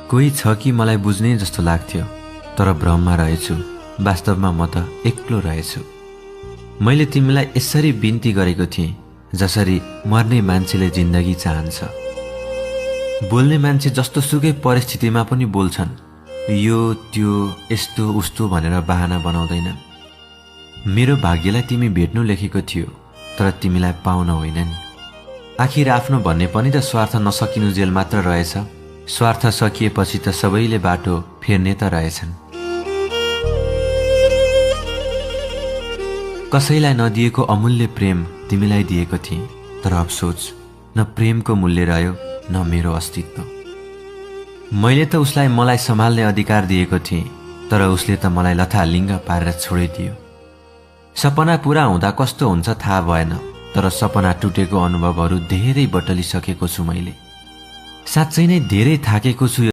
कोही छ कि मलाई बुझ्ने जस्तो लाग्थ्यो, तर भ्रममा रहेछु। वास्तवमा म त एक्लो रहेछु। मैले तिमीलाई यसरी बिन्ती गरेको थिएँ जसरी मर्ने मान्छेले जिन्दगी चाहन्छ। बोल्ने मान्छे जस्तो सुकै परिस्थितिमा पनि बोल्छन्, यो त्यो यस्तो उस्तो भनेर बहाना बनाउँदैनन्। मेरो भाग्यलाई तिमी भेट्नु लेखेको थियो, तर तिमीलाई पाउन होइन नि। आखिर आफ्नो भन्ने पनि त स्वार्थ नसकिनु जेल मात्र रहेछ। स्वार्थ सकिएपछि त सबैले बाटो फेर्ने त रहेछन्। कसैलाई नदिएको अमूल्य प्रेम तिमीलाई दिएको थिएँ, तर अफसोच न प्रेमको मूल्य रह्यो न मेरो अस्तित्व। मैले त उसलाई मलाई सम्हाल्ने अधिकार दिएको थिएँ, तर उसले त मलाई लथालिङ्ग पारेर छोडिदियो। सपना पूरा हुँदा कस्तो हुन्छ थाहा भएन, तर सपना टुटेको अनुभवहरू धेरै बटलिसकेको छु मैले। साँच्चै नै धेरै थाकेको छु।